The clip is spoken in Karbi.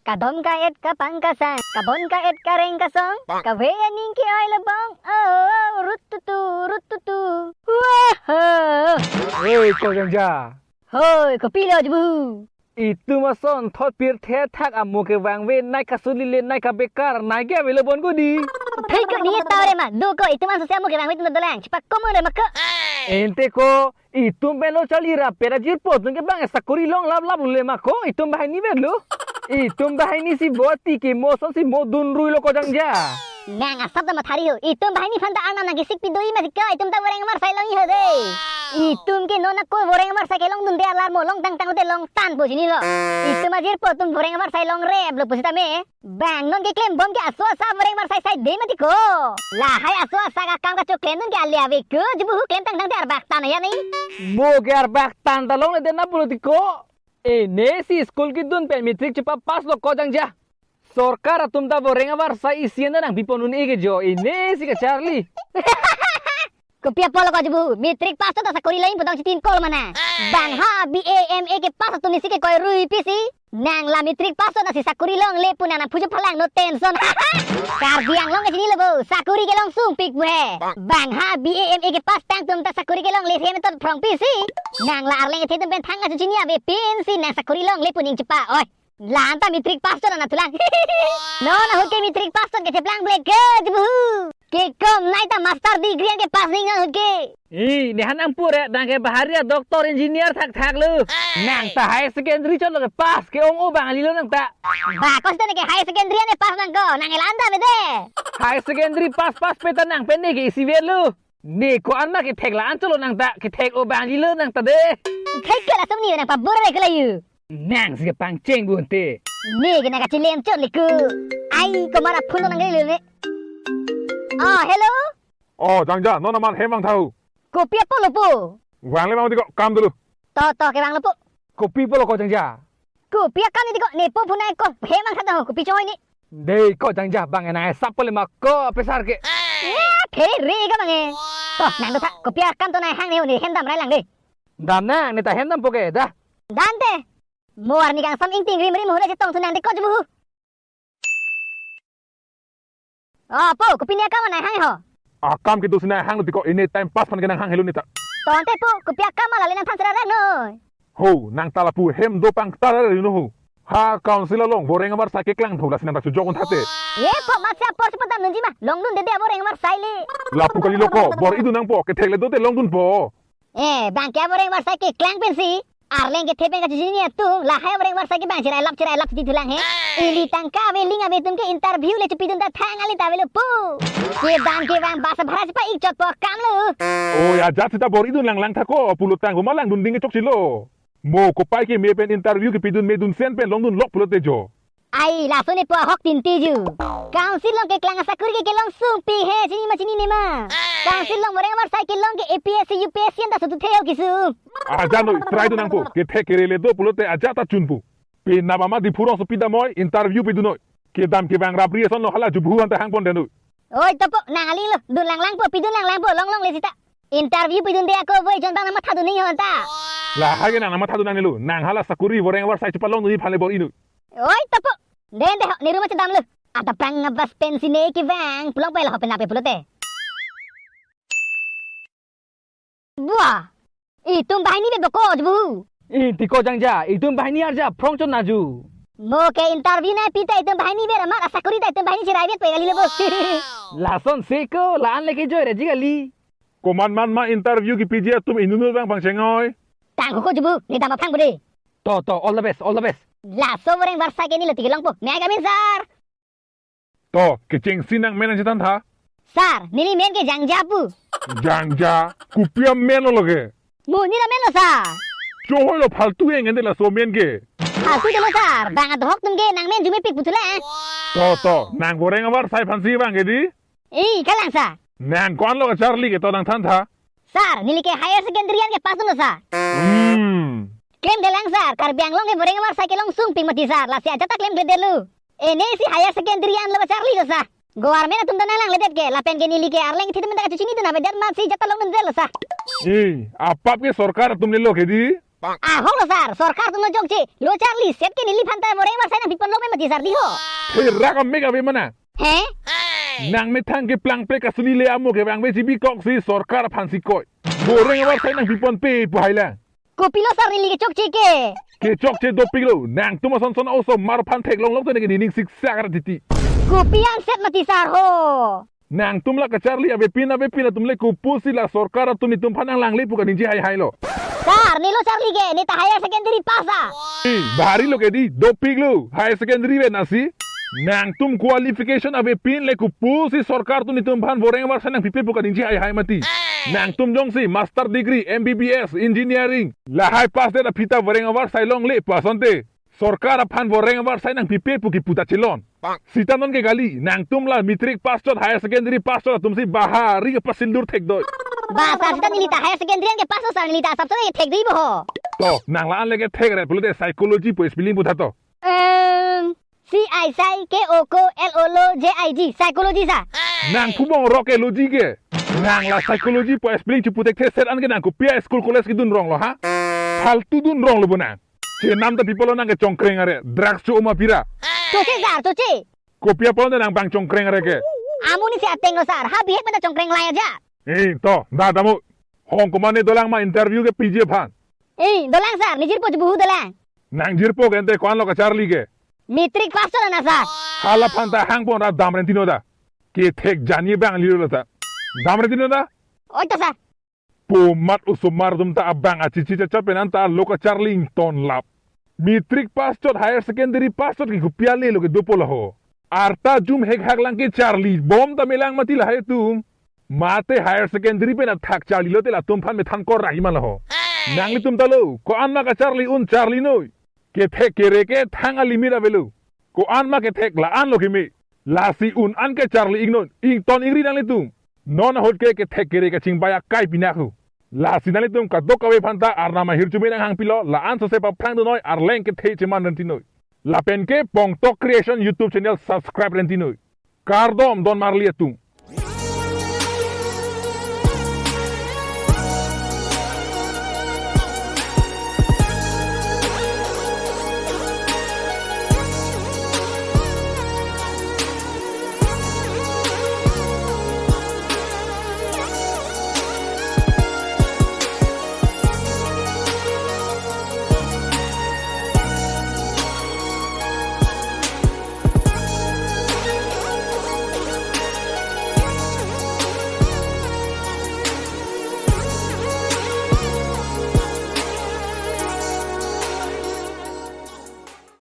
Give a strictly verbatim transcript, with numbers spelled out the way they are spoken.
Kadom ka-et kapang kasang, kabon ka-et kareng kasong, kave aning ke-oi labong, oh, oh, rut tutu, rut tutu. Wah! Hei, Kojangja. Hoi, kopilo Jubu? Itum ason thot pirthe thak amo kevangve nai kasuli le nai kabekar nai ke avelo bon ko di. Thik ko ni tau re ma, do ko itum anso si amo kevangve itum dolang, chepakom re ma ko. Ente ko, itum pen lo charli ra pera jirpo atum ke bang sakuri long lap lap le ma ko, itum banghini vet lo. Itum banghini si boti ke mo ason si mo dunrui lo Kojangja. Nang asap ta mathari ho. Itum banghini aphan ta Arnam nangkesikpi do-i ma di ko, itum ta voreng avarsai longji ho de. Itum ke non ako voreng avarsai kelongdunde alar mo longtang tangte longtanpo chinilo. Itum ajirpo atum voreng avarsai longrep lo pusitame. Bang non keklembom ke aso asa voreng avarsai saide ma di ko. Lahai aso asa akam kachoklemdun ke ale ave ko, Jubu hu klemtang tangte arbak tan ya ni. Mo ke arbak tan ta longledetna pulo di ko. Ene si school kedun pen matric chepapass lo Kojangja. Sorkar atum ta voreng avarsai isi anta nangpipon un-e ke jo, ene si kacharli. Kopi apotlo ko Jubu, matric pass chot ta sakuri longji pu tong chitin kol mana. Bang ha B A M A kepass atum isi ke koi rui pisi. Nang la matric pass chot ta si sakuri longle pu nang nangphu chephalang, no tension. Karbi Anglong ke chinilo bo, sakuri kelong sungpik pu he. Bang ha B A M A kepass tang atum ta sakuri kelongle hem tot phrong pisi. Nang la arleng kethe atum pen thang achu chini avepin si nang sakuri longle pu ning chepa. Oi. La-an ta matric pass chot nang thulang. Non ahut ke matric pass chot kecheplang blek ke Jubu hu. Kekom nai ta master degree an kepass ning non ahut ke. I, nehan nangpu re, nang ke bahari a doctor engineer thakthak lo. Nang ta higher secondary chot lo kepass ke-ong-o bang kali lo nang ta. Ba, kos ta ne ke higher secondary an kepass nang ko, nang ke la-an ta bede. Higher secondary pass pass pe ta nang pen ne ke isi vet lo. Ne ko-an ma kethek la-an chot lo nang ta, kethek-o bang kali lo nang ta de. Thek ke lason ne nang pabor re ke la yu. Nang si kepangcheng bu ante. Ne ke nang kachilem chot le ko. Ai, komat aphone nang le ne. Oh, hello. Oh, Jangja, non amat hem vang tha ho. Kopi apotlo po? Vangle vang di ko, kam dulu. To, to, kevanglo po. Kopi apotlo ko Jangja? Kopi akam ne di ko, ne po phone ai ko, hem vang tha to, kopi choi ne. Dei ko Jangja, bang nang asap pole ma ko pesar ke. Ya, phere ka bang e. To, nang do tha, kopi akam to nang hang ne, ne hem dam rai lang de. Dam nang, ne ta hem dampo ke, da. Dam te. Mo arni kangsam ingting rimrim hule chetong thu nang de ko Jubu hu. Oh, po, kopi ne akam nang hang ho? Akam kedo si nang hang lo di ko, ini time pass aphan ke nang hang helo ne ta. To ante po, kopi akam ma lale nang than sera rek noi. Ho, nang ta lapu hem do pang ta rek no ho. Ha, council along voreng avarsai keklang tho lasi nang ta chojok un tha te. Ye po, mat si apor si padam nunji ma, longdundede voreng avarsai le. Lapu kali lo ko, bor-i dun nangpo, kethek le do te longdunpo. Eh, bang ke voreng avarsai keklang pensi. Arleng kethe pen kachijini atum, lahai voreng avarsai ke bang cherai lap cherai lap titi thulang he. Ili tangka ave ling ave atum ke interview le chepidun ta thang ale ta avelo po. Kedam kevang bus bhara chepa-ik chot po akam lo. Oi, ajat seta bor-i dun lang lang tha ko, pulo tang ko ma langdun ding ke chokchelo. Mo kopai ke me pen interview kepidun me dunsen pen longdun lok pulote jo. Ai, laso ne po ahok tin ti ju. Council along keklang asakuri ke kelong sungpik he, chini ma chinine ma. Council along voreng avarsai kelong ke A P S C, U P S C anta sutu theo kisu. Ajat noi, try dun nangpo, kethek kere le do pulote ajat ta chunpo. Penap amat Diphu rongsopi damnoi, interview pidun noi. Kedam kevang rapri ason lo hala Jubu hu anta hangpon den noi. Oi, to po, nang aling lo, dun lang lang po, pidun lang lang po, long long le sita. Interview pidunde ako voi jon bang nang mathadun ning ho anta. Lahai ke nang nang mathadun nangne lo, nang hala sakuri voreng avarsai chepalongdunji aphan le bor-i noi. Oi, to po. Den de ho, ne room chedam lo. Ata prang abas pensi ne kevang, pulang pai la ho penap ke pulote. Buah. Itum banghini vet bo ko Jubu hu? I di ko Jangja, itum banghini arja phrong chot naju. Mo ke interview nangpi ta itum banghini vet amat asakuri ta itum banghini cherai vet pe kali lo bo. Lason si ko, la-an le kejoi reji kali. Komat mat ma interview kepiji atum inunu bang pangcheng oi. Tang ko Jubu, ne dam aphrang bo de. To, to, all the best, all the best. Laso voreng avarsai ke neli ti kelongpo. May I come in, sir? To, kechengsi nang men nangchethan tha. Sir, neli men ke Jangja pu. Jangja, kopi amen lo lake? Mo neli amen lo, sir. Chohoi lo, phaltu eng ende laso men ke. Phaltu dolo, sir. Bang adohok atum ke nang men arjumepik puthule. To, to, nang voreng avarsai aphansi vang ke di? I, kalang, sir. Nang ko-an lo kacharli ke to nangthan tha. Sir, neli ke higher secondary an kepass dunlo, sir. Hmm. Klemklelang, sir, Karbi Anglong ke voreng avarsai kelong sungpik mati, sir, lasi ajat ta klemkledetlo. Ene si higher secondary an lo kacharli lo, sir. Government atum ta nang langledet ke, lapen ke neli ke arleng kethe atum ta kachechinidun avedet amat si ajat ta longdundetlo, sir. Eh, apap ke sorkar atum lelo ke di? Ahok lo sir, sorkar atum chokche. Lo charli, set ke neliphan ta voreng avarsai nangpipon longme mati sir di ho. Therak amek ave mana. He? Nangmethang keplangple kasuli le amo kevang ave G B koksi sorkar aphan si koi. Voreng avarsai nangpiponpe pu hai lang. Kopilo sir neli kechokche ke? Kechokche dopiklo, nangtum ason son osomar aphan theklong lok tene ke nining siksak ra titi. Kopi an set mati sir ho. Nangtum la kacharli avepin avepin atum le kopusi la sorkar atum netum aphan nanglangle pu kaningje hai hai lo. Sir, nelo charli ke, ne ta higher secondary pass a. Eh, bhari lo ke di, dopiklo, higher secondary ave nasi. Nangtum qualification avepin le kopusi sorkar atum netum aphan voreng avarsai nangpipe pu kaningje hai hai mati. Nangtum jongsi master degree, M B B S, engineering, lahai pass det aphi ta voreng avarsai longle pu asonte sorkar aphan voreng avarsai nangpipe pu kepu ta chelon. Sita non ke kali, nangtum la matric pass chot, higher secondary pass chot atum si bhari ke pass sindur thekdoi. Ba sir, sita neli ta higher secondary an ke pass lo sir, neli ta asap sir ke thekdoi bo ho. To, nang la-an le kethek re pulote psychology pu spelling pu tha to. Um, C I psy, K O ko, L O lo, J I G, psychology sir. Nang phubong rok ke logi ke. Nang la psychology pu spelling chepu thekthe set an ke nang kopi a school college kedun rong lo ha? Faltu dun rong lo bo nang. Chenam ta people lo nang ke chongkreng are, drugs cho oma pira. Choche sir, choche. Kopi apot nang bang chongkreng are ke? Amu ni si ateng lo sir, ha bihek mena chongkreng lai aja. Eh, to, da damu. Hong komat ne dolang ma interview ke P G aphan? Eh, dolang sir, ne jirpo chebuhu dolang. Nang jirpo ke ante ko-an lo kacharli ke? Matric pass chot ana sir. Hala aphan ta hangpon ra dam rentino da. Kethek jani bang lilo ta. Dam rentino da. Oi to sir. Pu mat osomar atum ta abang achichi chachap pen anta lo kacharli ingtonlap. Matric pass chot, higher secondary pass chot ke kopi ale lo ke dopo la ho. Arta jum hek hak lang ke charli bom ta melang mati lahai atum. Mate higher secondary pen athak charli lote latum aphan methan kor rahi ma la ho. Nanglitum ta lo, ko-an ma kacharli un charli noi. Kethek kere ke thang a limit avelo. Ko-an ma kethek la-an lo keme. Lasi un an ke charli ingnon, ington ingri nanglitum. Non ahut ke kethek kere kachingbai akai pinak ho. Lasi nanglitum kadokave aphan ta Arnam ahirjume nanghangpilo, la-an sose paphrang dunnoi, arleng kethe cheman rentinoi. Lapen ke Pongtok Creation YouTube channel subscribe rentinoi. Kardom don marli atum.